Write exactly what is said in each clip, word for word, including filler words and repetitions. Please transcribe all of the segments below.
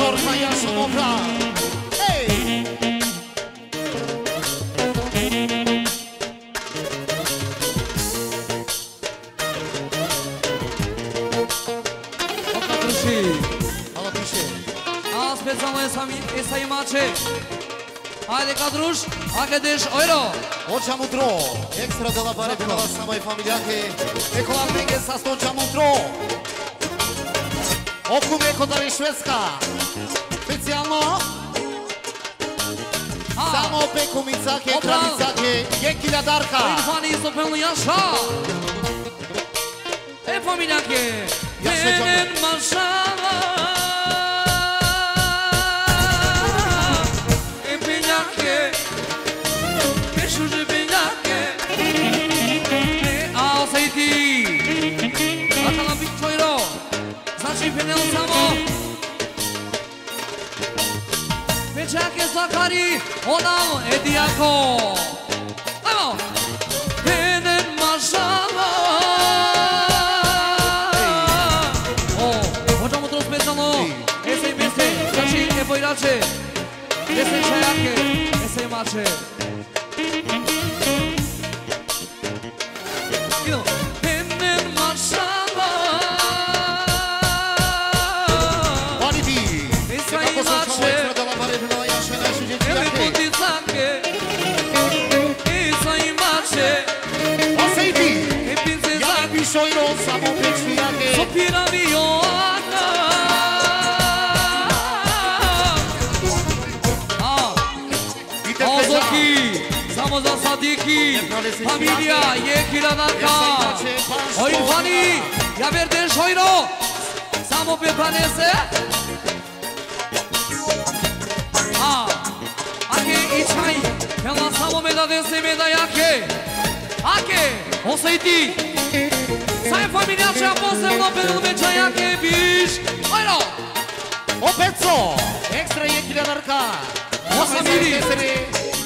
Orhaja Šumofra. Ej! Oka Druši. Hvala piše. A specijalno je sami, e sa imače. Ajde, Kadruš, ake deš euro. Oča mutro, ekstra dela bare, dela samo e familijake. Eko amenge sa sto oča mutro. Oku me kotari Švedska. Specijalno. A. Samo pe kumicake, o, bravo, kralicake, jekh hiljadarka. Irfani, so penu jaša. E familijake, ja se čekam. Benen mašala, e peljake, e šuže peljake, e, a o Sejti. Akala bi čojro, znači penel samo. Pećake Zakari, onal e dijako. Ajmo! Benen mašala. O, hođa mutro specijalno. Ej. Ese i mese, znači e pojrače. Ese i šajake, ese i mače. Idemo. Benen mašala. Pani bi. E sa imače. Kako se čuje, da la bare, da la jaše, naše djeci, eme jake. Poticake. E sa imače. O Sejti. E pince. Ja za bi šojro, samo peći jake. So pira mi o aka. A. Ozoki, samo za Sadiki, familija, jekh hiljadarka. O Irfani, javer deš euro. Samo pe panese. A, ake i čaj, pela samo me dadese, me dajake. Ake, o Sejti. Sa e familijače, a posebno pe me čajake, biš euro. O Peco, ekstra jekh hiljadarka. O Samiri.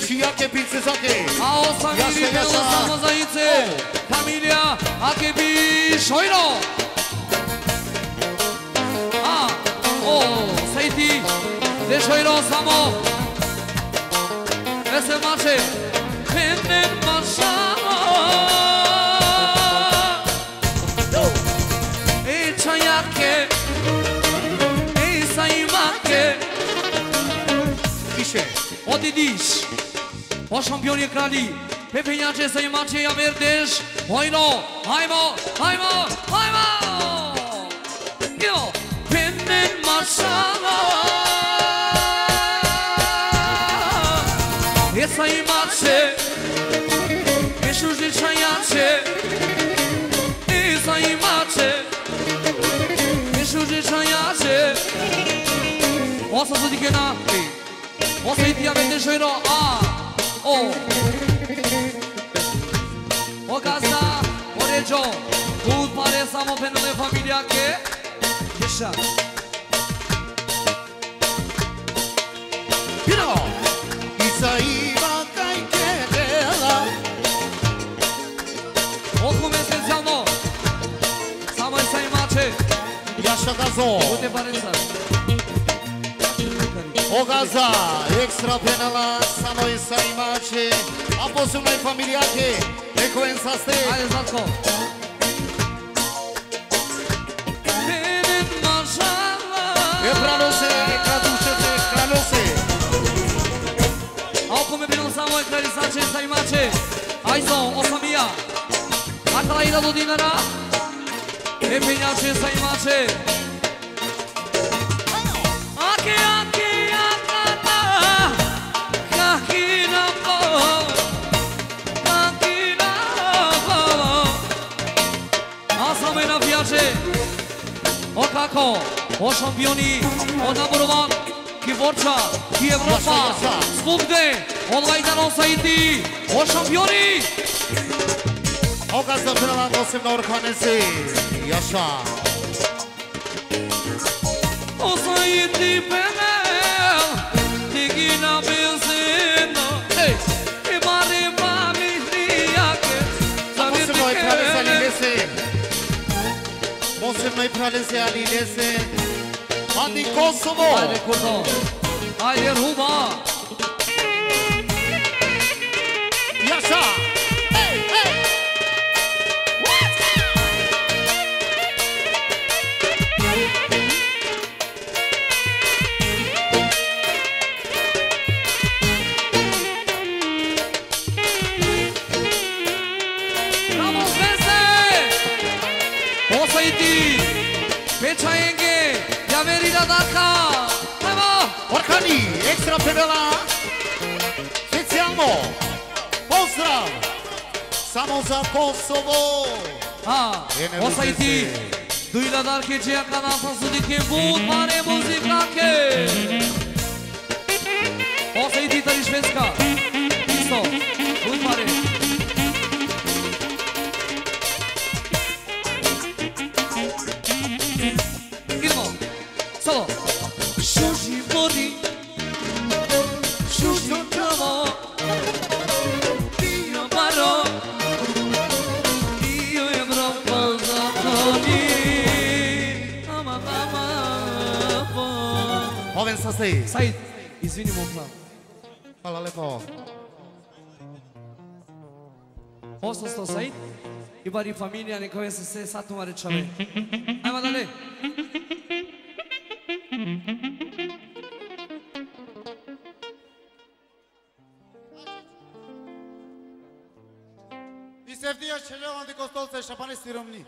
Šijake, princezake. A o Samiri, jaša, jaša, samo za ice. O. Familija, ake bi šojro. A, o, Sejti, de šojro samo. Ese mače. Benen mašala. E čajake, e sa imake. Više. O Didiš, o šampioni kralji, pe penjače sa imače, javer deš, hojno, hajmo, hajmo, hajmo! Jo, benen mašala, e sa imače, e šuže čajače, e sa imače, e šuže čajače. Osa so dikena. Osa i tija vete šojno, a, o. O gazda, o ređo, kut pare samo penale familijake. Ješa. Pino! Isa iva kaj kedela. Oku me specijalno. Samo e sa imače. Jaša gazo. Bute parenca. O gaza, ekstra penala, samo e sa imače. A posebno e familijake. Eko en saste. Ajde, Zlatko. Benen mašala. E pralose, e kradušece, e kralose. A oku me bilo samo e kraljisače, sa imače. Ajzo, osamija. Akala ila do dinara. E penjače, sa imače. Ake, ake, akana. Kakina po. Kakina po. A samo e navijače, o kako, o šampioni, o number one, ki Borča, ki Evropa, svugde, o Lajdan, o Saiti, o šampioni. O gazda penala, posebno Orhanese, jaša. O Saiti penel, digina benzina. Ej. E bare mami rijake. Posebno e pralese Alilese. Posebno e pralese Alilese. Andi Kosovo. Ajde, Kurdo. Ajde, Ruma. Jaša. Ej, ej. Bravo, Zvezde! O Saiti, Pecha Enge, Javeri Radaka, ajmo! Orkani, ekstra penela, specijalno, pozdrav, samo za Kosovo! A, Ene o Saiti, Zvezde. Duj ladarke džeja kana sa sudike but mare muzikake. O Saiti tari Švedska. Isto. But mare. Idemo. Solo. Šuži vodi. Šuži čavo. Dio baro. Dio Evropa zakoni. Ama, ama, ama. Oven Sasej. Said, izvini, mokla. Hvala lepo. Oso sto Said, i bari familija, neka ove se sa tumare čhave. Ajmo dalje. I Sevdija Čeljovan di Kostolce šapane siromni.